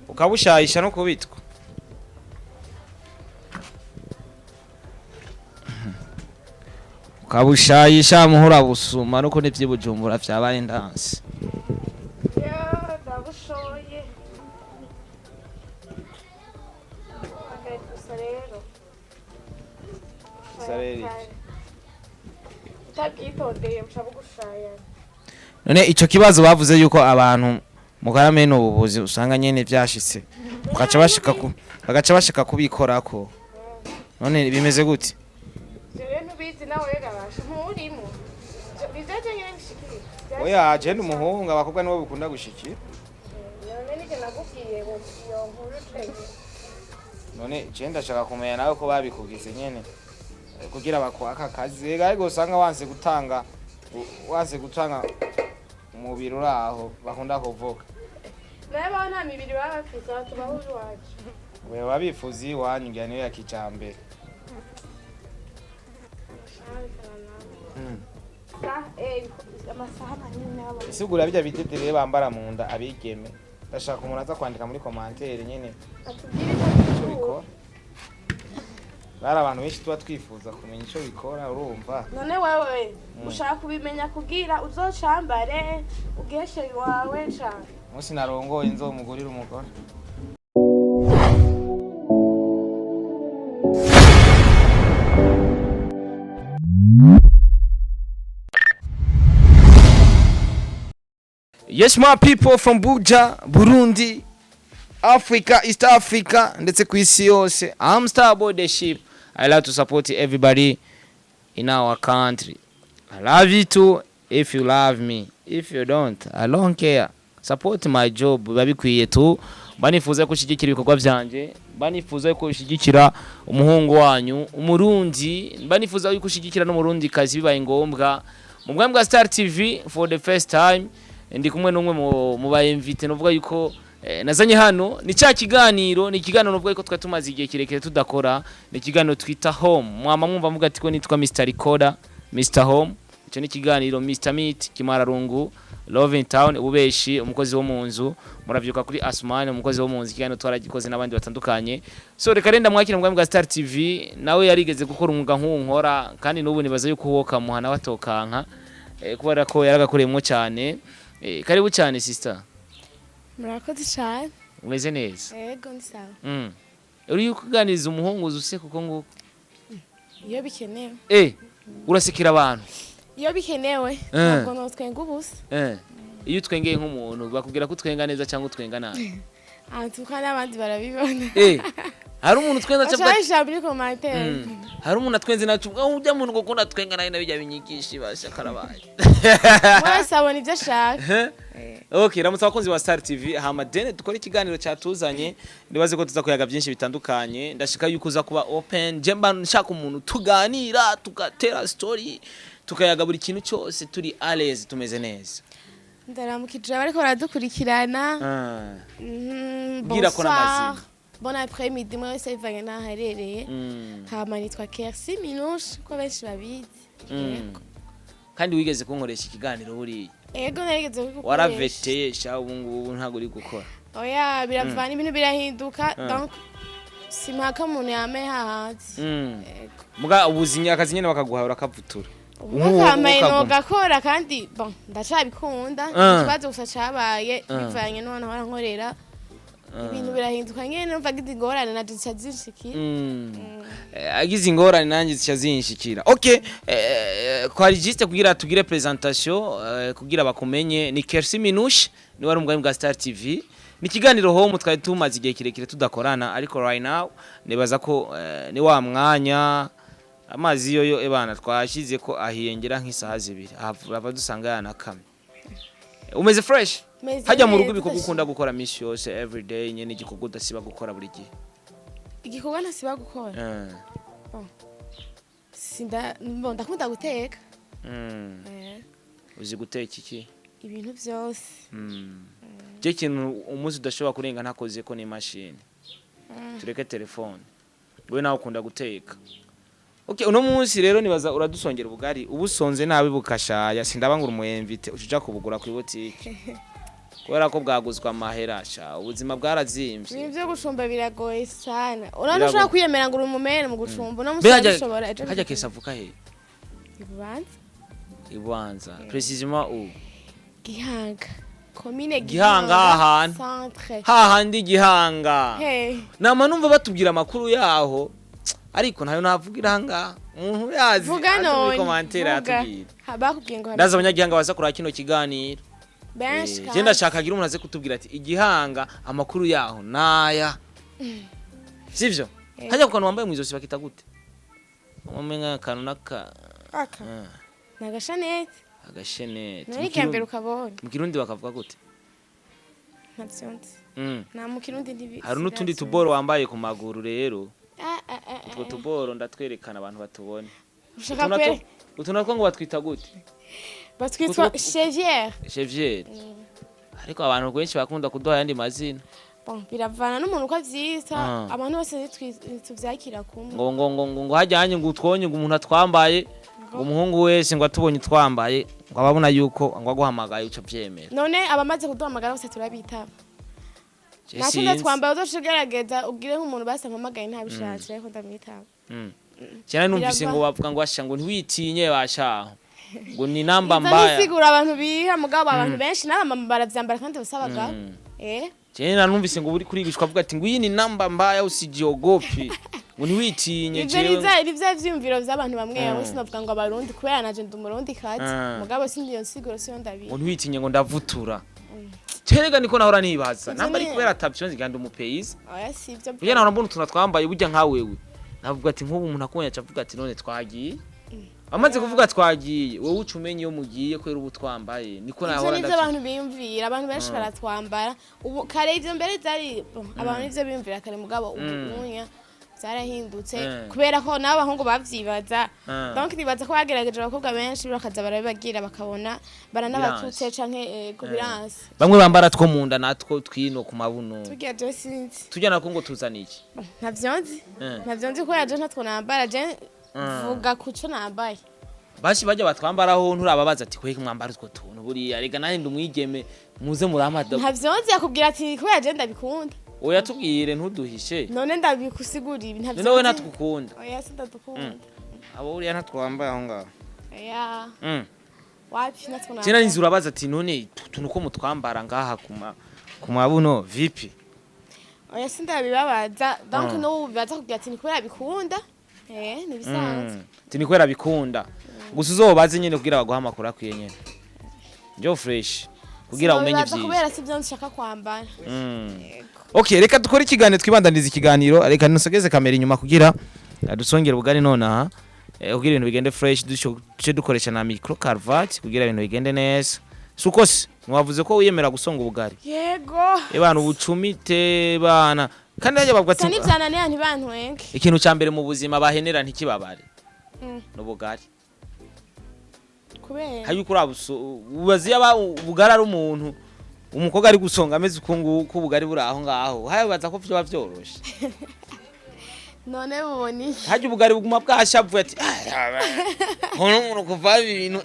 Ukabushayisha no kubitwa. Ukabushayisha muhora busuma nuko n'ivyibujumbura vyabaye ndanse. Ya, ndabushoye. Akaye gusa rero. Gusa rero iki? Utabyitondeye muca bugushaya. None ico kibazo bavuze yuko abantu mu karamene ubuvuzi usanga nyene vyashitse bagaca bashika ku bagaca bashika kubikorako, none bimeze gute? Ivyo rero ntubizi nawe gabasha nturimo. Bizaje nyene bishikira. Oya, je ndi umuhungu, abakobwa nibo bikunda gushikira. None nije nakubwiye ngo iyo nkuru twege. None je ndashaka kumenya nawe ko babikugize nyene kugira bakwaka akazi, ega ariko usanga wanse gutanga umubiri uraho bakunda kuvuga. Naye baho nta mibiri baba bafise, batubaho iwacu. Wewe babifuza iwanyu ngira niyo ya kijambere. Amasaha manini aba. Ese ugura bijya bidedere bambara mu nda abigeme? Ndashaka umuntu aza kwandika muri commentaire nyene atubwire ico icyo bikora. Bari abantu benshi tuba twifuza kumenya ico bikora, urumva? None wewe ushaka kubimenya kugira uzocambare ugeshe iwawe cane? Umunsi narongoye nzomugurira umugore. Yes, my people from Buja, Burundi, Africa, East Africa, ndetse ku isi yose. I'm Starboy the Ship. I like to support everybody in our country. I love you too if you love me. If you don't, I don't care. Support my job, biba bikwiye tu. Mba nifuza ko ushyigikira ibikorwa byanje, mba nifuza ko ushyigikira umuhungu wanyu, umurundi, mba nifuza yuko ushyigikira n'umurundi kazi bibaye ngombwa. Mu bwami bwa Star TV for the first time ndi kumwe n'umwe mu ba invité, novuga yuko nazanye hano ni cya kiganiro, ni ikiganiro novuga yuko twari tumaze igihe kirekire tudakora, ni ikiganiro twita Home. Mwama mwumva mvuga ati ko nitwa Mr Recorder, Mr Home. Icyo ni ikiganiro Mr Meat Kimararungu Love in Town, ububeshi, umukozi wo mu nzu, muravyuka kuri Asman, umukozi wo mu nzu. Ikiganiro twaragikoze n'abandi batandukanye. So reka renda mwakira mu bwami bwa Star TV. Nawe yarigeze gukora umwuga nk'uwo nkora, kandi n'ubu nibaza yuko uwo kamuha nawe atokanka, kubera ko yaragakoreyemo cyane. Karibu cyane, sister. Murakoze cane. Umeze neza? Yego, ni sawa. Uri kuganiriza umuhungu uzi useka uko nguko? Iyo bikenewe. Urasekera abantu? Iyo bikenewe. Ntabwo notwenga ubusa. Iyo utwengeye nk'umuntu bakubwira ko utwenga neza cyangwa utwenga nabi? Antuka n'abandi barabibona. Hari umuntu utwenza cyangwa bashaka muri commentaire. Hari umuntu atwenze nacu, aho ujya muntu ngo ukunda twenga nabi, nabijya binyigisha ibasha karabaye. Wese abona ibyo ashaka. Okay, ramutse abakunzi ba Star TV, hama dene dukora ikiganiro cyatuzanye. Ndibaze ko tuza kuyaga byinshi bitandukanye. Ndashika yuko uza kuba open. Je mba nshaka umuntu tuganira, tugatera story, tukayaga buri kintu cyose turi à l'aise, tumeze neza. Ndaramukije abariko baradukurikirana. Bwira ko Bonsoir. n'amazina. Bon après-midi mwese bivanye n'aho aherereye. Hama nitwa Kersi Minouche ko benshi babizi. Yego. Kandi wigeze kunkoresha ikiganiro buriya? Ego, narigeze kubikoresha. Waraveteye sha, ubu ngubu ntabwo uri gukora. Oya, biravana, ibintu birahinduka, donc simpaka umuntu yame hahanze. Yego. Muga ubuzinya akazi nyene bakaguha urakavutura. Ubu ukaguma. nogakora kandi bon ndacabikunda. Ikibazo gusa cabaye bivanye n'uwo nahora nkorera, ibintu birahinduka nyene, numva ngize ingorane naje zica zinshikira. Agize ingorane nanjye zica zinshikira. Okay, kwa registre kugira tugire presentation, kugira bakumenye, ni Kersi Minouche, ni wari umugani bwa Star TV. Ni ikiganiro Home twari tumaze igihe kirekire tudakorana, ariko right now nibaza ko ni wa mwanya. Amazi yoyo ebana twashize ko ahiyengera nk'isaha 2 ahava dusanga yanakamye. Umeze fresh? Meze Hajya mu rugo neza. ibikorwa ukunda gukora misi yose, everyday nyene, igikorwa udasiba gukora buri gihe? Igikorwa ntasiba gukora? Sinda bon, ndakunda guteka. Uzi guteka iki? Ibintu byose. Je kintu umunsi udashobora kurenga ntakoze ko ni imashini, tureke telefone. We nawe ukunda guteka. Okay, uno munsi rero nibaza uradusongera ubugari. Ubusonze nabi bukashaya, sindaba ngo umuyemvite ucuja kubugura kuri botike. Kubera ko bwaguzwa amahera sha, ubuzima bwarazimvye. Ibintu vyo gucumba biragoye sana. Urabona, Biragoye. ushobora kwiyemera ngo uri umumere mu gucumba, uno musi Mbe hajya urabishobora, ejo hajya kesa avuka he? Ibubanza. Ibubanza, précisément où? Gihanga, komine. Gihanga, ahantu. Centre. Hahandi Gihanga. Hey. Nama numva batubwira amakuru yaho, ariko ntayo navugira ahangaha. Umuntu yazi Vuga aze muri none. commentaire Vuga. yatubwira. Ha, bakubwiye ngo Ndazi abanyagihanga baza kuraba kino kiganiro. Benshi. Je Kandi ndashaka agira umuntu aze kutubwira ati igihanga amakuru yaho naya, sivyo? Eh. Hajya ku kantu wambaye mu izosi bakita gute? Umenga akantu naka Aka ni agashanete. Agashenete. Nari irya mbere ukabonye. Mu Kirundi bakavuga gute? Ntavyo nzi. Nta mu Kirundi ntibi. Hari n'utundi tuboro wambaye ku maguru rero. Ah, ah, ah, ah. Utwo tuboro ndatwerekana abantu batubone. Ushaka Utu natwo- kwere Utu natwo ngo batwita gute? Batwitwa chevrière. Chevrière. Ariko abantu benshi bakunda kuduha ayandi mazina. Bon, biravana n'umuntu uko avyita. Abantu bose ntituvyakira kumwe. Ngo hajyanye ngo utwonye, ngo umuntu atwambaye, ngo umuhungu wese ngo atubonye twambaye, ngo ababona yuko ngo aguhamagaye uca vyemera. None abamaze kuduhamagara bose turabitaba? Je Natwe sinzi. ndatwambaye, uzoca ugerageza ubwire nk'umuntu basi ampamagaye ntabishatse, ariko ndamwitaba. Cyane numvise Birava. ngo bavuga ngo asha, ngo ntiwitinye bashaho, ngo ni namba Izo mbaya. nisigura abantu biha, mugabo abantu benshi n'abamama baravyambara kandi bose abagabo. Cyane numvise ngo uri kurigishwa avuga ati ngo iyi ni namba mbaya, usijiogopi, ngo ntiwitinye. Ivyo Jewe ni vya vyiyumviro vy'abantu bamwe bamwe. Sinovuga ngo abarundi, kubera naje ndi umurundi kazi, mugabo sindi iyo nsiguro, siyo ndabizi. Ngo ntiwitinye, ngo ndavutura. Cyerega niko nahora nibaza Ivyo namba ari kubera atavyo nzi kandi umupeyisi. Oya, si ivyo. Burya nahora mbona utuntu twambaye burya nka wewe, navuga ati nk'ubu umuntu akubonye aca avuga ati none twagiye, amaze kuvuga twagiye, wowe uca umenya iyo mugiye kubera ubu twambaye niko Ivyo nahora nivyo ndavyo. abantu biyumvira. Abantu benshi baratwambara ubu, kare ivyo mbere vyari bon, abantu nivyo biyumvira kare, mugabo ubu unya vyarahindutse, kubera ko n'abahungu bavyibaza. Donc nibaza ko bagerageje abakobwa benshi bakaza barabibagira, bakabona baranabatutse canke ego biranse. Bamwe bambara two mu nda natwo twino ku mabuno. Tugira je sinzi. Tujya nako ngo tuzana iki? Ntavyo nzi. Ntavyo nzi kubera je ntatwo nambara. Je vuga kuco nambaye. Bashi bajya batwambaraho, nturababaza ati kweki mwambara utwo tuntu? Buriya rega nanjye ndi umwigeme, muze muramada. Ntavyo nzi, yakubwira ati kubera je ndabikunda. Oya, tubwire, ntuduhishe. None ndabikusigurira ibi ntavyo None wowe nzi. ntatwukunda? Oya, sindadukunda. Abo buriya ntatwambaye aho ngaho. Oya, wapi, natwo Tena nambara. ninzi urabaza ati none utu tuntu ko mutwambara ngaha ku mabuno vipi? Oya, sindabibabaza. Donc n'ubu bibaza kugira ati ni kubera bikunda, ni bisanzwe. Ati ni kubera bikunda gusa. Uzobaze nyene kugira baguhe amakuru akwiye nyene, njo fresh kugira umenye Sinobibaza vyiza. Kubera sivyo nshaka kwambara. Yego. Okay, reka dukore ikiganiro, twibandaniza ikiganiro. Reka nusogeze kamera inyuma kugira dusongere ubugari nonaha, kugira ibintu bigende fresh, duce dukoresha na micro cravate kugira ibintu bigende neza. Suko se ntiwavuze ko wiyemera gusonga ubugari? Yego. Ebana ubucumite bana, kandi hajya bavuga Sa ati nivyananiye ntibantwenge. Ikintu ca mbere mu buzima bahenera ntikibabare n'ubugari. Kubera? Hari uko ubazi yaba ubugari ari umuntu, umukobwa ari gusonga ameze uku nguku, ubugari buri aho ngaho, habaza ko vyoba vyoroshe. None bubona iki? Hajya ubugari buguma bwashavuye ati nkono umuntu kuva ibintu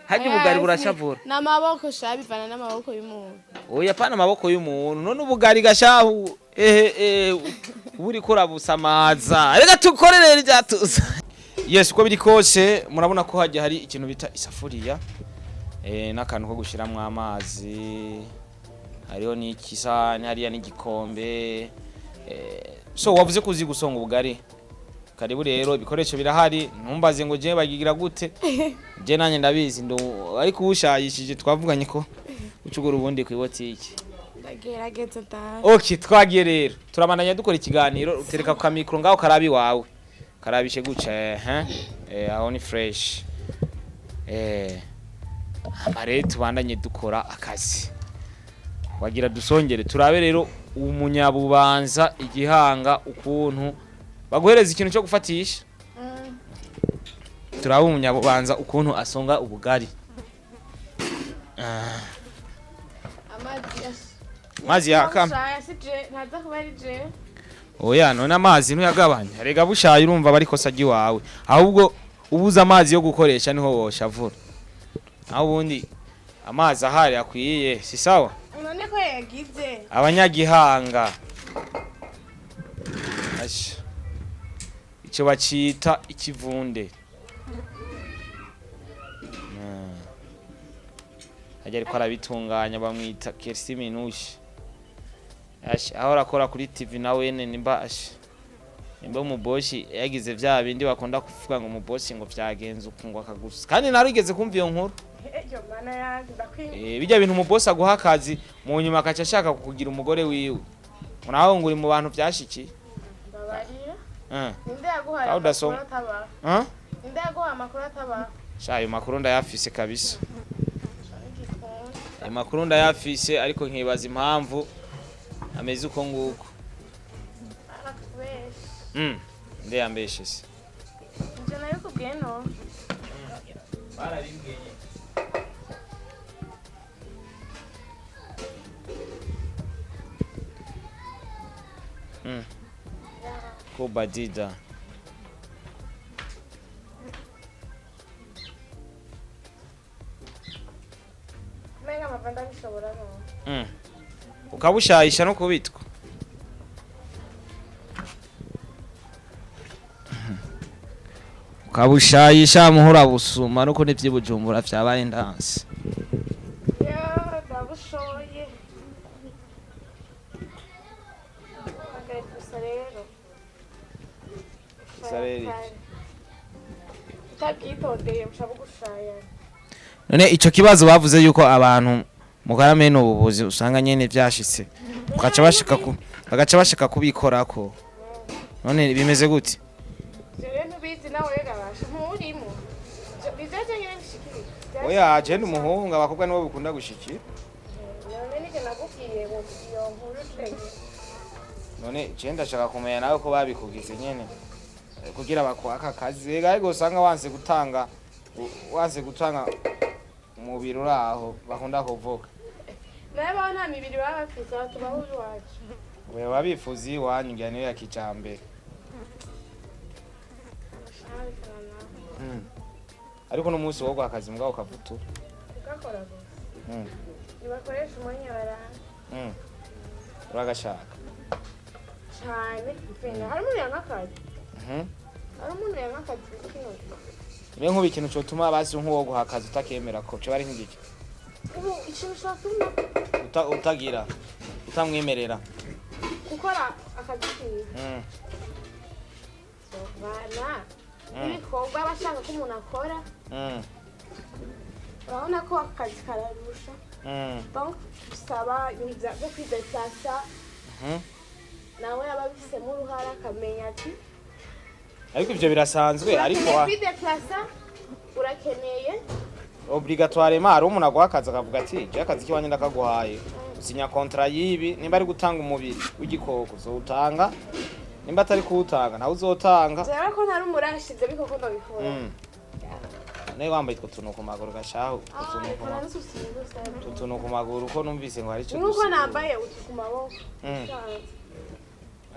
hajya ubugari burashavura. Ni amaboko sha, bivana n'amaboko y'umuntu. Oya, pana amaboko y'umuntu. None ubugari gashahu, ehe ehe, buri kurabusamaza. Reka tukorere ryatuza. Yes, uko biri kose murabona ko hajya hari ikintu bita isafuriya, n'akantu ko gushiramwo amazi, hariho n'ikisahani hariya n'igikombe. So wavuze ko uzi gusonga ubugari, karibu rero, ibikoresho birahari. Ntumbaze ngo je bagigira gute, je nanjye ndabizi ndo, ariko ushayishije twavuganye ko ucugura ubundi ku ibotiki. Ndagerageza ndaje. Okay, twagiye rero, turabandanya dukora ikiganiro. Utereka ku kamikro ngaho, karabi wawe karabishe guca. Aho ni fresh. Hama rero tubandanye dukora akazi. Wagira dusongere turabe rero umunyabubanza igihanga ukuntu baguhereza ikintu cyo gufatisha. Turabe umunyabubanza ukuntu asonga ubugari. Amazi. Amazi yakama. Bushaya si je, ntaza kuba ari je. Oya, none amazi ntuyagabanya? Rega bushaye urumva bari kosa ry'iwawe, ahubwo ubuze amazi yo gukoresha niho woshavura, naho ubundi amazi ahari akwiye si sawa. None ko yagize? Abanyagihanga. Asha. Ico bacita ikivunde. Hajya ariko arabitunganya, bamwita Kersi Minushi. Asha, aho arakora kuri TV na wene nimba, asha, nimba umubosi yagize vya bindi bakunda kuvuga ngo umubosi ngo vyagenze uku, ngo akagusa, kandi narigeze kumva iyo nkuru. Ejo mana yanjye, ndakwinginze. Bijya bintu umubosi aguha akazi, mu nyuma akaca ashaka kukugira umugore wiwe, nawe ngo uri mu bantu vyashikiye. Mbabarira. Ninde yaguhaye Aho udasoma. amakuru atabaho? Eh? Ninde yaguhaye amakuru atabaho? Sha, ayo makuru ndayafise kabisa. Igikunda. Ayo makuru ndayafise, ariko nkibaza impamvu ameze uko nguko. Arakubesha. Nde yambeshe se? Nje nabikubwiye no. Barabimbwiye. Ko badida. Umenga amava ndabishobora no. Ukabushayisha no kubitwa. Ukabushayisha muhora busuma nuko n'ivyibujumbura vyabaye ndanse. Ya, ndabushoye. Agaye gusa rero. Gusa rero iki? Utabyitondeye busha bugushaya. None ico kibazo bavuze yuko abantu mukora mene ubuvuzi usanga nyene vyashitse bagaca bashika ku bagaca bashika kubikorako, none bimeze gute? Ivyo rero ntubizi nawe gabasha nturimo. Bizaje nyene bishikirije. Oya, je ndi umuhungu, abakobwa nibo bikunda gushikira. None nije nakubwiye ngo iyo nkuru turege. None je ndashaka kumenya nawe ko babikugize nyene kugira bakwaka akazi. Ega ariko usanga wanse gutanga umubiri uri aho bakunda kuvuga. Nawe baho nta mibiri baba bafise, aho tubaho iwacu. Wewe babifuza iwanyu ngira niyo ya kijambere. Shabikana nawe. Ariko n'umunsi wo guha akazi mugabo ukavutura. Ugakora gusa. Ntibakoresha umwanya baranga. Uragashaka? Cane mfena hari umuntu yanka akazi. Hari umuntu yanka akazi kino gihe. Niyo nkuba ikintu cotuma basi nk'uwo guha akazi utakemera ko coba ari nk'igiki? Ubu ikintu cyatuma Utagira utamwemerera. Gukora akazi kiwe. Bana n'ibikorwa aba ashaka ko umuntu akora. Urabona ko akazi kararusha. Donc bisaba ibintu byo kwidéplaça. Nawe aba abifisemo uruhara akamenya ati Ariko ivyo birasanzwe, ariko urakeneye kwidéplaça, urakeneye. Obligatoirement hari umuntu aguha akazi akavuga ati: "Je akazi kiwanje ndakaguhaye, usinya contrat y'ibi, nimba ari gutanga umubiri w'igikoko uzowutanga, nimba atari kuwutanga ntawe uzotanga." Jewe ko ntari umurashize bikoko ndabikora. Nawe wambaye utwo tuntu ku maguru gashaho, utwo tuntu ku Reka maguru, utwo tuntu ku maguru ko numvise ngo hari ico nuko dusigura. Nambaye utu ku maboko.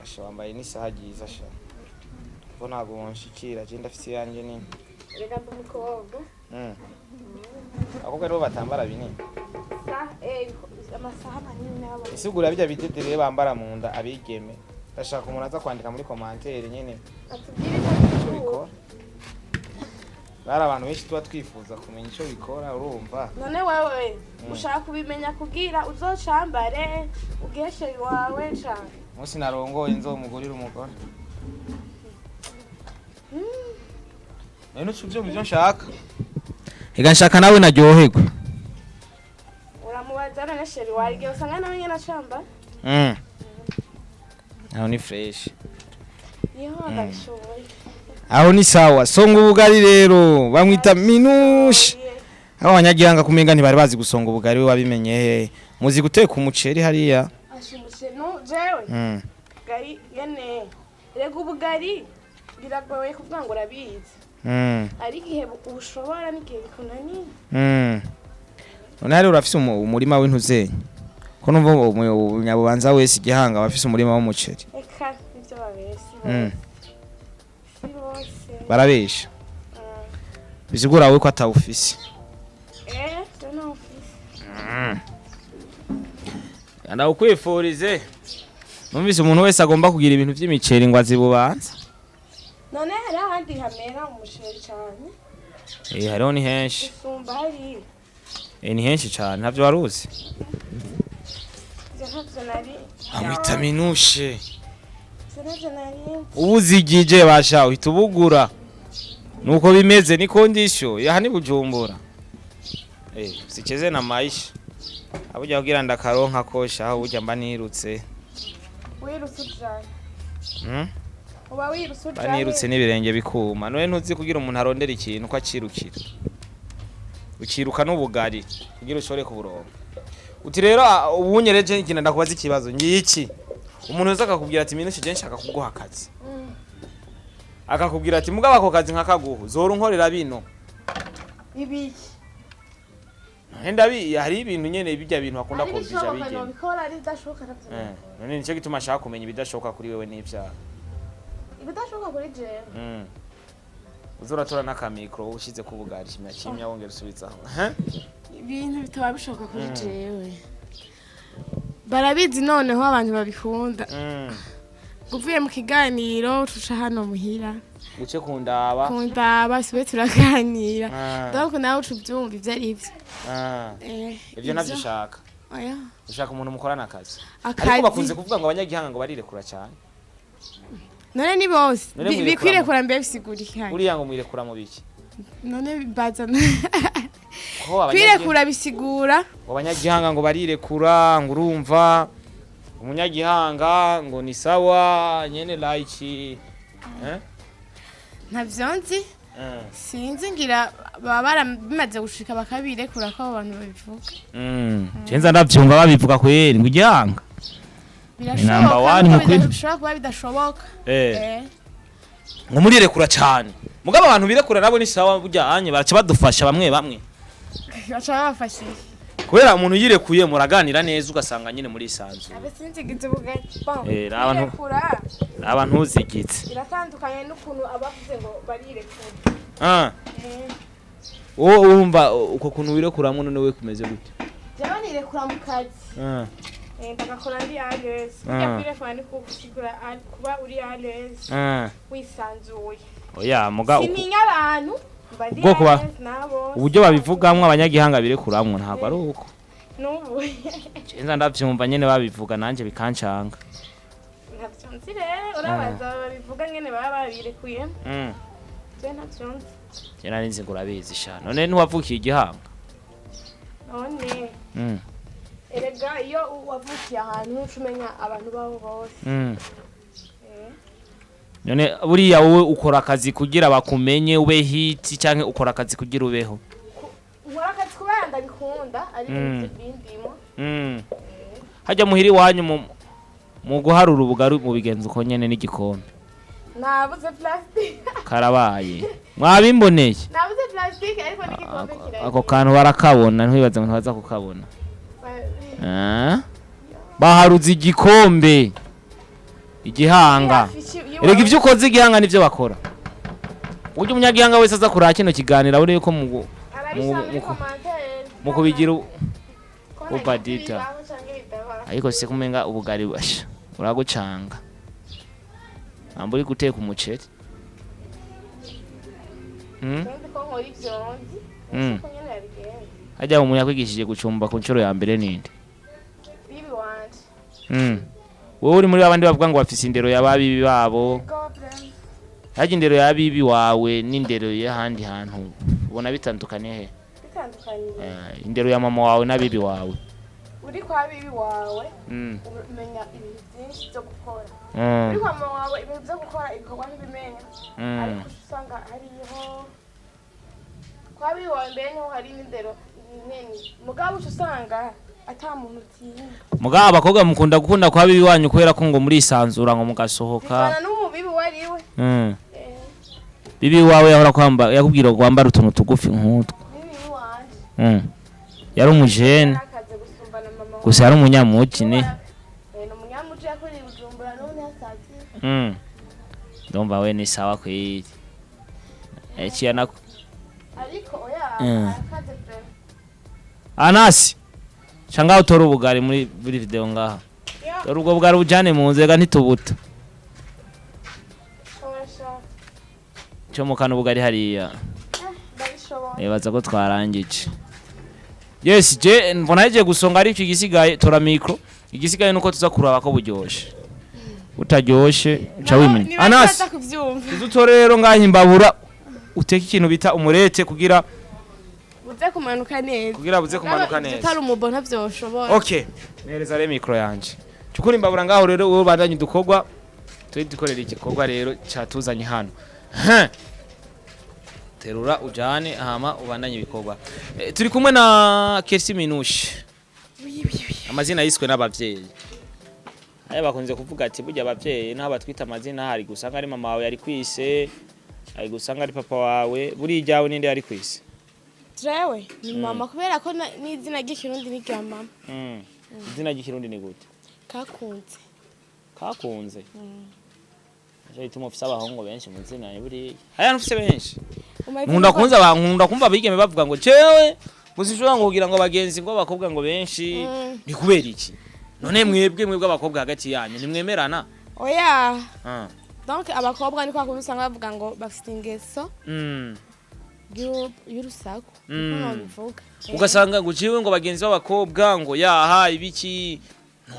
Asha, wambaye n'isaha ryiza sha, kuko ntabwo wonshikira, je ndafise iyanjye nini. Reka ndi umukobwa. Abakobwa nibo batambara binini. Amasaha manini n'aba. Isigura bijya bidedere bambara mu nda abigeme, ndashaka umuntu aza kwandika muri commentaire nyene atubwire icyo icyo bikora. Bari abantu benshi tuba twifuza kumenya icyo bikora, urumva? None wewe ushaka kubimenya kugira uzocambare ugeshe iwawe cane? Umunsi narongoye nzomugurira umugore. None uca uvyumva ivyo nshaka? Ega nshaka nawe naryoherwe. Uramubaza none chéri wawe, igihe usanga nawe nyene acambara. Aho ni fresh. Niho ndabishoboye. Aho ni sawa. Songa ubugari rero, bamwita Minushi. Abo abanyagihanga kumenga ntibari bazi gusonga ubugari, we wabimenye he? Muzi guteka umuceri hariya? Asha, umuceri no jewe gari nyene, rega ubugari biragoye kuvuga ngo urabizi. Ari igihe ubushobora n'igihe bikunaniye. None hari urafise umurima w'intuzenya, ko numva umunyabubanza wese igihanga aba afise umurima w'umuceri? Eka, nivyo babesi. Si bose. Barabesha. Bisigura we ko atawufise. Eh, je ntawufise. Ndakwifurize. Numvise umuntu wese agomba kugira ibintu vy'imiceri ngo azibubanza. None hari ahandi hamera umuceri cyane? Eh, hariho, ni henshi. Gusumba hariya? Eh, ni henshi cane, ntavyo waruzi? Ivyo ntavyo nari. Amwita Minushe. Ivyo ntavyo nari nzi. Ubuzigije basha uhita ubugura. Nuko bimeze, ni condition yaha ni Bujumbura. Eh, sicheze na maisha. Abuja kugira ndakaronka kosha aho burya mba nirutse. Wirutse ujahe? Uba wirutse Mba ujahe? nirutse n'ibirenge bikuma. None ntuzi kugira umuntu arondera ikintu ko acirukira. Ukiruka n'ubugari kugira ushobore kuburonka. Uti rero ubunyereje ikintu, ndakubaza ikibazo ngiki. Umuntu wese akakubwira ati: "Minushe, je nshaka kuguha akazi." Akakubwira ati: "Mugabo ako kazi nkakaguha uzora unkorera bino." Ibiki? None ndabi hari ibintu nyene, bijya bintu akunda Ari kubisha ibishoboka bigena. Nobikora, ari ibidashoboka ntavyo. Eh, none nico gituma ashaka kumenya ibidashoboka kuri wewe n'ivyaha. Ibidashoboka kuri jewe? Uzoratora n'akamikro ushize ku bugari kimya kimya, wongera usubizaho. Eh? Ibintu bitaba bishoboka kuri jewe barabizi, noneho abantu babikunda. Uvuye mu kiganiro tuca hano muhira. Uce kundaba. Kundaba sube turaganira. Ah. Donc nawe uca ubyumva ibyo ari byo. Ah. Eh, Ivyo navyo ushaka. Oya. Ushaka umuntu mukorana akazi. Akazi. Ariko bakunze kuvuga ngo abanyagihanga ngo barirekura cyane. None ni bose. None mwirekura Bikwirekura mbe bisigura. Uriya ngo mwirekura mu biki? None bazana Ko kwirekura bisigura ngo abanyagihanga ngo barirekura, ngo urumva umunyagihanga ngo ni sawa nyene like, eh? Ntavyo nzi. Eh. Sinzi, ngira baba barabimaze gushika bakabirekura ko abo bantu babivuga. Cenza ndavyumva babivuga kweri ngo igihanga Birashoboka number one nuko mu kwi- bishobora kuba bidashoboka. Eh. Eh. Ngo murirekura cyane, mugabo abantu birekura nabo ni sawa, burya anye baraca badufasha bamwe bamwe. Baca babafashije. Kubera umuntu yirekuye muraganira neza, ugasanga nyine muri isanzuye. Abe sinzigize ubugari. Bon, Eh, abantu- kwirekura abantu ntuzigitse. Biratandukanye n'ukuntu abavuze ngo barirekura. Ah. Eh. Wowe urumva uko kuntu wirekuramwo, none we kumeze gute? Jewe nirekura mu kazi. Ah. Eh, ndagakora ndi à l'aise. Ah. Burya kwirekura ni kugusigura kuba uri à l'aise, Ah. wisanzuye. Oya, muga Sintinya abantu, mba ndi Ubwoko à l'aise nabo. Uburyo babivugamwo abanyagihanga birekuramwo ntabwo ari uko. N'ubu. Cenza ndavyumva nyene babivuga, nanje bikancanga. Ntavyo nzi rero, urabaza babivuga ngene baba babirekuye. Je ntavyo nzi. Je nari nzi ngo urabizi sha. None ntiwavukiye igihanga? None erega iyo wavukiye ahantu ntuca umenya abantu babo bose. Eh. None buriya wowe ukora akazi kugira bakumenye ube hit, canke ukora akazi kugira ubeho? Nkora akazi kubera ndabikunda, ari ibintu bindimo. Hajya muhira iwanyu mu guharura ubugari mu bigenza uko nyene n'igikombe? Nabuze plastique. Karabaye, mwabimboneye. Nabuze plastique, ariko n'igikombe kiragiye. Ako kantu barakabona, ntiwibaze ngo ntibaza kukabona. Ah? Baharuza igikombe igihanga. Erega ivyo ukoze igihanga nivyo bakora. Uburyo umunyagihanga wese aza kuraba kino kiganiro abone yuko Arabishyira muri commentaire. mu kubigira Ko ubadita. bibaho canke bidabaho. Ariko se kumenga ubugari basha uragucanga amba uri guteka umuceri? Sinzi ko nkora ivyo nzi. Siko nyene babigenza. Hajya umuntu yakwigishije gucumba ku nshuro ya mbere ninde? Bibi wanje. Wowe uri muri babandi bavuga ngo bafise indero ya babibi babo? Go. Hajya indero ya bibi wawe n'indero y'ahandi hantu ubona bitandukanye he? Bitandukanye. Eh, indero ya mama wawe n'abibi wawe. Uri kwa bibi wawe umenya ibintu byinshi byo gukora. Uri kwa mama wawe ibintu byo gukora ibikorwa ntibimenya. Ariko usanga hariho kwa bibi wawe mbere niho hari n'indero nini, mugabo uca usanga ata muntu utinya. Mugabo abakobwa mukunda gukunda kwa bibi wanyu kubera ko ngo murisanzura, ngo mugasohoka. Bivana n'umubibi uwo ari we. Eh, Bibi wawe yahora kwamba yakubwira ngo wambare utuntu tugufi nk'utwo? Bibi wanje. Yari umujene. Yarakaze gusumba na mama. Gusa yari umunyamuji ni. Eh, ni umunyamuji, yakoreye i Bujumbura, n'ubu ntiyasaziye. Ndumva we ni sawa kweli. Eciya na Ariko oya, arakaze vraiment. Anasi. Ca ngaho utora ubugari muri video ngaha. Dore ubwo bugari bujane mu nzu, rega ntitubuta. Comokana ubugari hariya. Nibaza ko twarangije. Yes, je mbona yagiye gusonga, ariko igisigaye tora micro. Igisigaye nuko tuza kuraba ko buryoshe. Utaryoshe uca wimenya. Anasi, kuvyumva. Uzutore rero ngaho imbabura, uteke ikintu bita umurete kugira Uze kumanuka neza. Kugira buze kumanuka neza. Utari umubo ntavyoshobora. Okay. Nereza rero micro yanje. Cukura imbabura ngaho rero, wowe bandanye udukorwa. Turi dukorera igikorwa rero cyatuzanye hano. Huh. Terura ujane hama ubandanye ibikorwa. Turi kumwe na Kersi Minouche. Amazina yiswe n'abavyeyi. Aya bakunze kuvuga ati burya abavyeyi naho batwita amazina, hari gusanga ari mama wawe yari kwise, hari gusanga ari papa wawe, buri iryawe ninde yari kwise? Jewe ni mama, kubera ko n'izina ry'Ikirundi ni rya mama. Izina ry'Ikirundi ni gute? Kakunze. Kakunze. Nico gituma ufise abahungu benshi mu zina buriya. Haya ufise benshi. Nkunda kunza abantu, nkunda kumva abigeme bavuga ngo jewe ngo sinshobora ngo kugira ngo abagenzi ngo abakobwa ngo benshi. Ni kubera iki? None mwebwe abakobwa hagati yanyu ntimwemerana? Oya. Ah. Donc abakobwa ni kwa kundi usanga bavuga ngo bafite ingeso y'urusaku. Niko nobivuga. Ugasanga ngo jewe ngo bagenzi b'abakobwa ngo yaha ibiki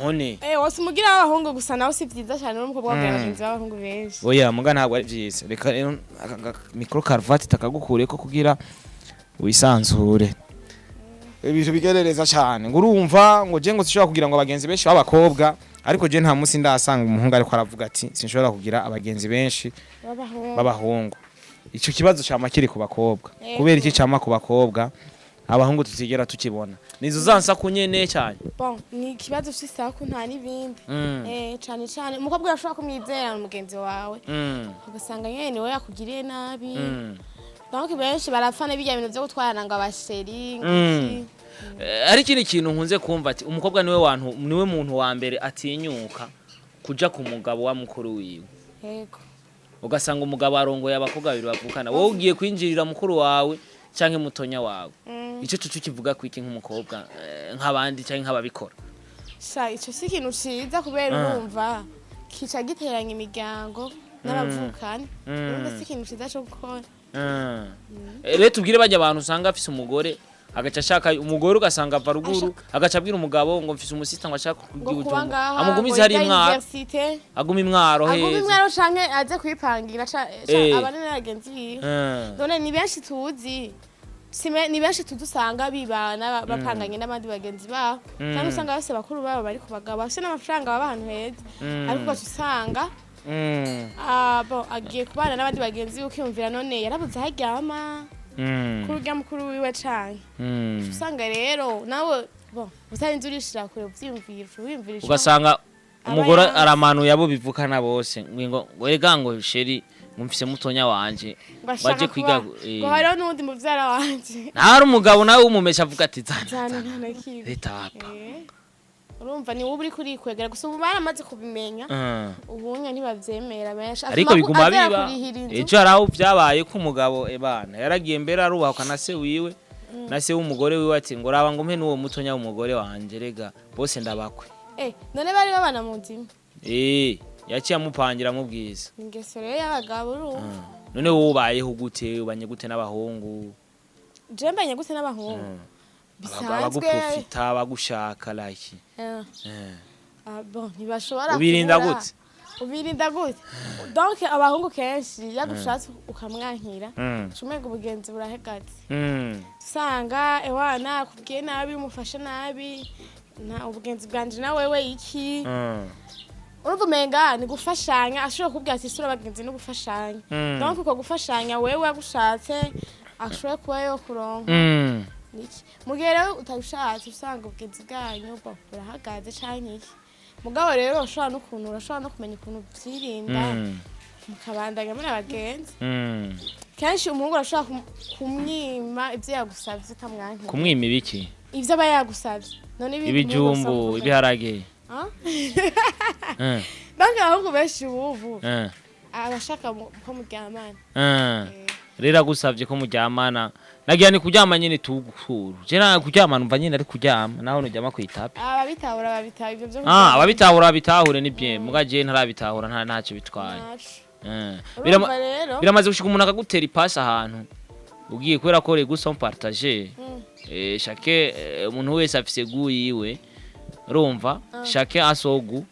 none. Wose umugira w'abahungu gusa nawe si vyiza cyane n'umukobwa wabwira bagenzi b'abahungu benshi. Oya, muga ntabwo ari vyiza. Reka rero aka micro cravate takagukureko kugira wisanzure. Ibintu bigerereza cyane. Ngo urumva ngo je ngo sinshobora kugira ngo abagenzi benshi b'abakobwa, ariko je nta munsi ndasanga umuhungu ariko aravuga ati sinshobora kugira abagenzi benshi b'abahungu. B'abahungu. Ico kibazo cama kiri ku bakobwa. Yego. Kubera iki cama ku bakobwa, abahungu tutigera tukibona? Nizo zansa kunyene cyane. Bon, ni ikibazo c'isaku, nta n'ibindi. Cane cane umukobwa urashobora kumwizera mugenzi wawe, ugasanga nyene niwe yakugiriye nabi. Donc benshi barapfana birya bintu vyo gutwarana ngo aba chéri ngo iki. Hari ikindi kintu nkunze kumva ati umukobwa niwe wantu, niwe muntu wa mbere atinyuka kuja ku mugabo wa mukuru wiwe. Yego. Ugasanga umugabo arongoye abakobwa babiri bavukana, wowe ugiye kwinjirira mukuru wawe canke mutonya wawe. Ico cucu kivuga kwiki nk'umukobwa, nk'abandi canke nk'ababikora? Sha, ico si ikintu ciza kubera urumva kica giteranya imiryango n'abavukana. Urumva si ikintu ciza co gukora. Rero tubwire bajya abantu usanga afise umugore, agaca ashaka umugore, ugasanga ava ruguru, agaca abwira umugabo ngo mfise umusista ngo ashaka ngo kugira kuba Bujumbura, ngaha amugumize hari imwaro, université, aguma imwaro aguma heza. Imwaro canke aze kwipangira abane n'abagenzi biwe. None ni benshi tuzi. Ni benshi tuzi usanga bibana bapanganye n'abandi bagenzi babo, kandi usanga bose bakuru babo bari ku bagabo bafise n'amafaranga, baba ahantu heza, ariko ugaca usanga bon, agiye kubana n'abandi bagenzi biwe, ukiyumvira none yarabuze aho aryama kuri urya mukuru wiwe canke usanga rero nawe bon utarinze urishira kure uvyiyumvira, wiyumvira ico Ugasanga aba umugore yanse. aramanuye abo bivukana bose ngo erega ngo chéri ngo mfise mutonya wanje ngo ashaka baje kwiga. kuba ngo hariho n'uwundi muvyara wanje. Ntari umugabo nawe w'umumesha avuga ati zana zana zana nta na kimwe. Leta hapa. Urumva ni wowe uriko urikwegera gusa, ubu baramaze kubimenya. Ubunya ntibavyemera benshi. Ariko Atuma biguma azera biba. kurihira inzu. Ejo hari aho byabaye ko umugabo ebana yaragiye mbere arubahwa na se wiwe na se w'umugore wiwe, ati ngo raba ngo mpe n'uwo mutonya w'umugore wanje, rega bose ndabakwe. None bari babana mu nzu imwe? Yaciye amupangira amubwiza. Ni ingeso rero y'abagabo, urumva. None wowe ubayeho gute, ubanye gute n'abahungu? Je mbanye gute n'abahungu? Bisanzwe. Abaguprofita, abagushaka like. Ah, bon, ntibashobora Ubirinda kubura. gute? Ubirinda gute? Donc abahungu kenshi iyo agushatse ukamwankira, umenga ubugenzi burahegatse. Usanga ewana akubwiye nabi, umufashe nabi, nta ubugenzi bwanje na wewe iki. Urumva umenga ni gufashanya, ashobora kukubwira ati isura abagenzi no gufashanya. Donc uko gufashanya, wewe agushatse ashobora kuba yo kuronka niki. Mu gihe rero utabishatse, usanga ubugenzi bwanyu burahagaze canke iki. Mugabo rero ushobora n'ukuntu, urashobora no kumenya ukuntu vyirinda, mukabandanya muri abagenzi. Kenshi umuhungu arashobora kumwima ivyo yagusavye utamwankira. Kumwima ibiki? Ivyo aba yagusavye. None ibindi umuhungu Ibijumbu, usanga ibiharage. Ah? Donc abahungu benshi ubu abashaka ko muryamana. Rero agusavye ko muryamana. Nagira ni kuryama nyene tugukuru. Je na kuryama numva nyene ari kuryama, naho nuryama kwitapi. Ababitahura babitahura ivyo vyo. Ah, ababitahura bitahure ni bien, muga je ntarabitahura, nta ntacyo bitwaye. Ntaco. Eh. Urumva rero. Biramaze gushika umuntu akagutera ipasi ahantu ugiye, kubera ko les goûts sont partagés. Chaque umuntu wese afise goût yiwe, urumva, chacun a son goût.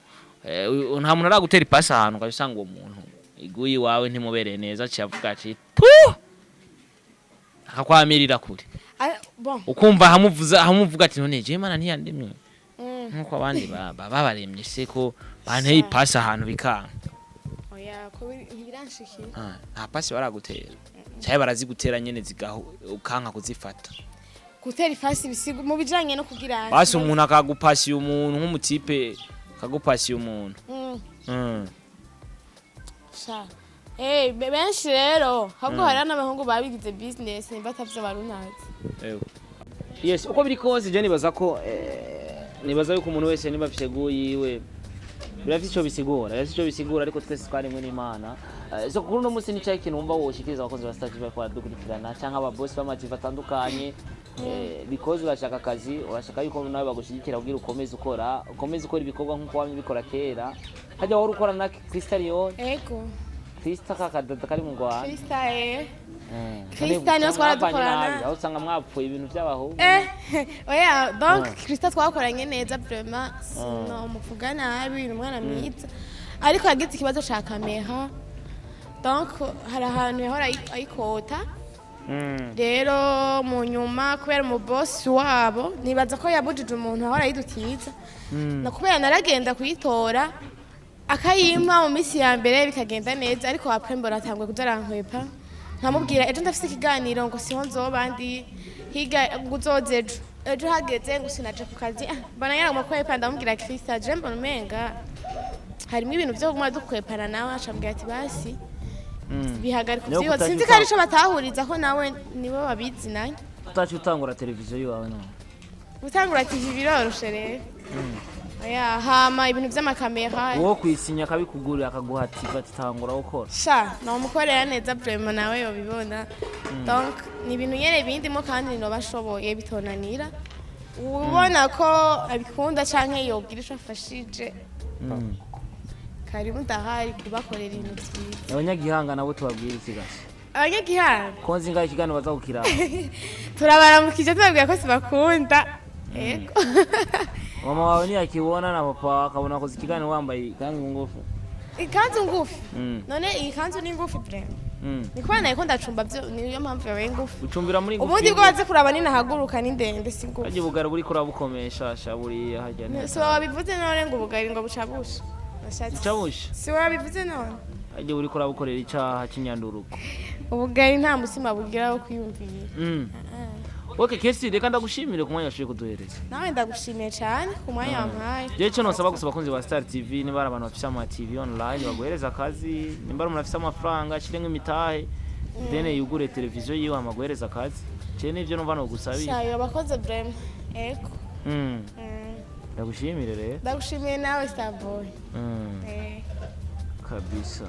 Nta muntu aragutera ipasi ahantu ugaca usanga uwo muntu i goût yiwawe ntimubereye neza, aciye avuga ati tu, akakwamirira kure. Ah, bon. Ukumva hamuvuza hamuvuga ati: "None je Imana ntiyandemye nkuko abandi babaremye se, ko banteye ipasi ahantu bikanga?" Oya, ko ntibiranshikira. Ah, nta pasi baragutera, cyangwa barazigutera nyene zigaho ukanka kuzifata? Gutera ifasi bisigo mu bijanye no kugira Basi umuntu akagupasiye, umuntu nk'umutipe akagupasiye umuntu. Sha. Benshi rero ahubwo hari n'abahungu babigize business, nimba atavyo barunazi. Yego. Yes, uko biri kose je nibaza ko nibaza yuko umuntu wese niba afise goût yiwe, birafise ico bisigura, birafise ico bisigura, ariko twese twaremwe n'Imana. So kuri uno munsi ni cyahe kintu wumva woshikiriza abakozi ba Star TV bariko baradukurikirana, canke ababosi b'ama TV atandukanye? Because urashaka akazi, urashaka yuko nawe bagushigikira kugira ukomeze ukora ibikorwa nk'uko wamye ubikora kera. Hajya wahora ukora na Crystal Leon? Ego. Krista kakadada kari mu Rwanda. Krista, eh. Krista niyo twara Mwavanye dukorana. nabi, aho usanga mwapfuye ibintu by'abahungu. Oya, donc Krista twakoranye neza vraiment, sinomuvuga nabi, ni umwana mwiza, ariko yagize ikibazo ca kamera, donc hari ahantu yahora ayikota. Rero mu nyuma, kubera umubosi wabo nibaza ko yabujije umuntu ahora ayidutiza, na kubera naragenda kuyitora akayimpa mu minsi ya mbere bikagenda neza, ariko après mbona atanguye kuza arankwepa, nkamubwira ejo ndafise ikiganiro, ngo siho nzoba ndi, higa ngo uzoze ejo, ejo hageze ngo sinaje ku kazi. Ah, mbona yaraguma kwepa, ndamubwira: "Krista, je mbona umenga harimo ibintu vyo kuguma dukwepana." Nawe acambwira ati: "Basi bihagarika." Niyo Uvyihoze, kutagira sinzi ko ari ico batahuriza ko nawe nibo babizi nayo. Utaci utangura televiziyo yiwawe none? Gutangura TV biroroshe rero. Oya, hama ibintu vy'amakamera. Uwo kwisinya akabikugurira, akaguha TV, ati: "Tangura gukora." Sha, nomukorera neza vraiment, nawe yobibona. Donc ni ibintu nyene bindimo kandi noba ashoboye bitonanira. Ubona ko abikunda canke yogira ico afashije, karibu, ndahari kubakorera ibintu vyiza. Abanyagihanga nabo tubabwira iki gasi? Abanyagihanga? Ko nzi ngaho ikiganiro baza kukiraba. Turabaramukije, tubabwira ko sibakunda, ego. Mama wawe ntiyakibona na papa wawe, akabona wakoze ikiganiro wambaye ikanzu ngufi. Ikanzu ngufi? Mm. None iyi kanzu ni ngufi vraiment? Mm. Ni kubera nariko ndacumba vyo, niyo mpamvu yabaye ngufi. Ucumbira muri ngufi. Ubundi bwo baze kuraba ninahaguruka ni ndende, si ngufi. Harya ubugari buriko urabukomesha sha, buriya harya ni Si wabivuze none ngo ubugari ngo bucabusha? Nashatse. Bucabusha. Si wabivuze none? Harya buriko urabukorera icaha c'inyanduruko. Ubugari nta mutima bugira wo kwiyumvira. Okay, Kesi, reka ndagushimire ku mwanya washoboye kuduhereza. Nawe ndagushimiye cyane ku mwanya wampaye. Jewe ico nosaba gusa abakunzi ba Star TV, niba ari abantu bafise ama TV online baguhereza akazi, nimba ari umuntu afise amafaranga ashiremwo imitahe, then yugure televiziyo yiwe hama aguhereza akazi. Je nivyo numva nogusabira. Shayo abakoze vraiment, ego. Ndagushimire rero. Ndagushimiye nawe, Starboy. Kabisa.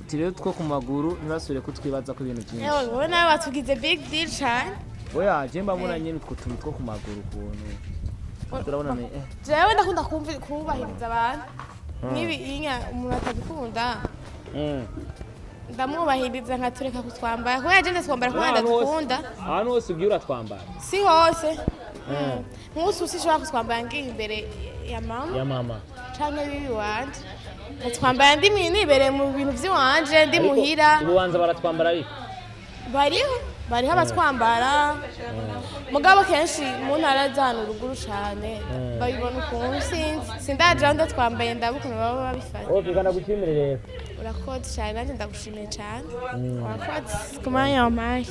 Uti rero two ku maguru ntibasubire kutwibaza ko ibintu byinshi. Ewe, wowe nawe watugize big deal cyane. Oya, je mbabona nyene utwo tuntu two ku maguru ukuntu turabona ni Jewe ndakunda kubahiriza abantu nibi inya umuntu atabikunda, ndamwubahiriza nkatureka kutwambara, kubera je ndatwambara kubera ndadukunda. Ahantu hose ugiye uratwambara? Si hose. Nk'ubu sinshobora kutwambara ngiye imbere ya mama Ya mama. canke bibi wanje. Ndatwambara ndi nibereye mu bintu vy'iwanje, ndi muhira. Ububanza baratwambara ariko? Bariho, bariho abatwambara, mugabo kenshi mu ntara z'ahantu ruguru cane babibona ukuntu, sinzi, sindaja aho ndatwambaye, ndaba ukuntu baba babifata. Okay, kana gushimire rero. Urakoze cane, nanjye ndagushimiye cane, urakoze ku mwanya wampaye.